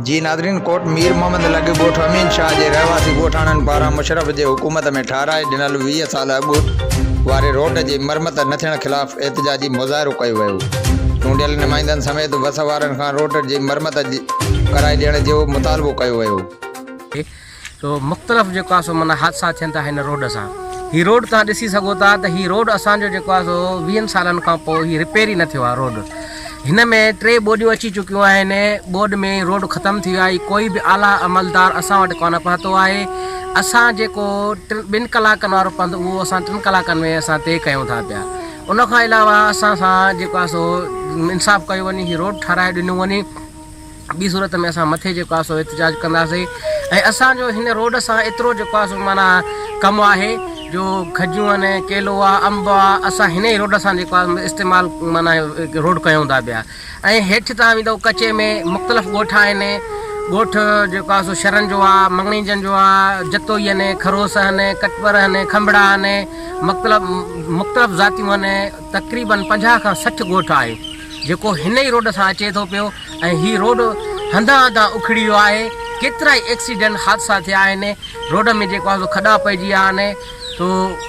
جي ناظرين ڪوٽ مير محمد لڳ ڳوٺ امين شاهه جي رهواسي ڳوٺاڻن پاران مشرف جي حڪومت ۾ ٺاهرائي ڏنل 20 سال اڳ واري روڊ جي مرمت نه ٿيڻ خلاف احتجاجي مظاهرو ڪيو ويو چونڊيل نمائندن سميت وس وارن کان روڊ جي مرمت ڪرائي ڏيڻ جو مطالبو ڪيو ويو. سو مختلف جيڪو آهي سو معنيٰ حادثا ٿين ٿا هن روڊ سان. هي روڊ توهان ڏسي سگهو ٿا ته هي روڊ اسان جو جيڪو آهي سو ويهن سالن کان پوء هي رپيئر ئي نه ٿيو آهي روڊ. هن ۾ ٽي ٻوڏيون اچي چڪيون آهن ٻوڏ ۾ روڊ ختم ٿي ويو آهي ڪوئي به اعليٰ عملدار اسان وٽ ڪونه پهتو آهي. اسان جيڪو ٻن ڪلاڪن وارو پنڌ اهو اسان ٽن ڪلاڪن ۾ اسان طئي ڪيون ٿا پيا. ان کان علاوه اسان سان جيڪو آهي سو انصاف ڪيو وڃي هي روڊ ٺهرائي ڏنو وڃي. ٻي صورت ۾ اسان مٿي جيڪو آهي سو احتجاج ڪنداسين ۽ اسان جو هن روڊ سان ايترو جيڪو آهي سو معنيٰ ڪم آهي جو کجيون آهن ڪيلو آهي انب آهي اسان هن ئي روڊ سان جيڪو آهي استعمال معنيٰ روڊ ڪيون ٿا پيا ۽ هيٺ تان ويندو ڪچي ۾ مختلف ڳوٺ آهن ڳوٺ جيڪو آهي سو شرن جو آهي مڱڻيجن جو آهي جتوئي آهن کروس آهن ڪٽپر آهن کنڀڙا آهن مختلف مختلف ذاتيون آهن تقريبن 50 کان 60 ڳوٺ آهي جيڪو هن ئي روڊ سان اچي ٿو پيو ۽ هي روڊ هنڌان هنڌان اکڙي ويو آهي، ڪيترائي ايڪسيڊنٽ حادثا ٿيا آهن، روڊ ۾ جيڪو آهي سو کڏا پئجي ويا آهن، سو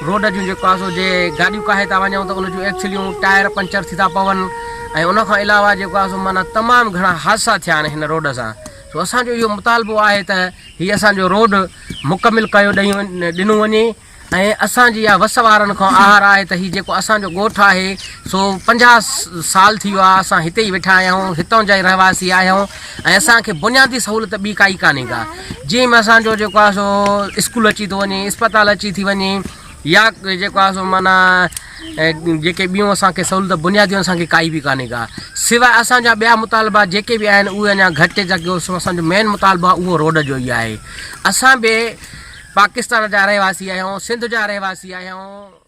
روڊ جون جيڪو آهي سو جي گاڏيون ڪاهي ٿا وڃون ته ان جون ايڪسليون ٽائر پنچر ٿي ٿا پون ۽ ان کان علاوه جيڪو آهي سو معنيٰ تمام گهڻا حادثا ٿيا آهن هن روڊ سان سو اسان جو اهو مطالبو آهي ته هي اسان جو روڊ مڪمل ڪيو ڏنو وڃي. ۽ اسان جي اها وس وارن کان آهر آهي ته هي جيڪو اسان جو ڳوٺ آهي سو 50 سال ٿي ويو آهي اسان هتي ئي ويٺا آهيون هتان جا ئي رهواسي آهيون ۽ اسان کي بنيادي سهولت ٻي ڪائي ڪانهي ڪا جنهن ۾ اسان جو جيڪو آهي سو اسڪول اچي ٿو وڃي اسپتال اچي ٿي وڃي يا جيڪو آهي سو معنيٰ جيڪي ٻيون اسان کي سهولت بنيادي اسان کي ڪائي به ڪانهي ڪا سواء اسان جا ٻيا مطالبا جيڪي به آهن اهي اڃا گهٽ جيڪو اسان جو مين مطالبو آهي اهو روڊ جو ئي آهي اسان به پاڪستان جا رهواسي آهيون سنڌ جا رهواسي آهيون.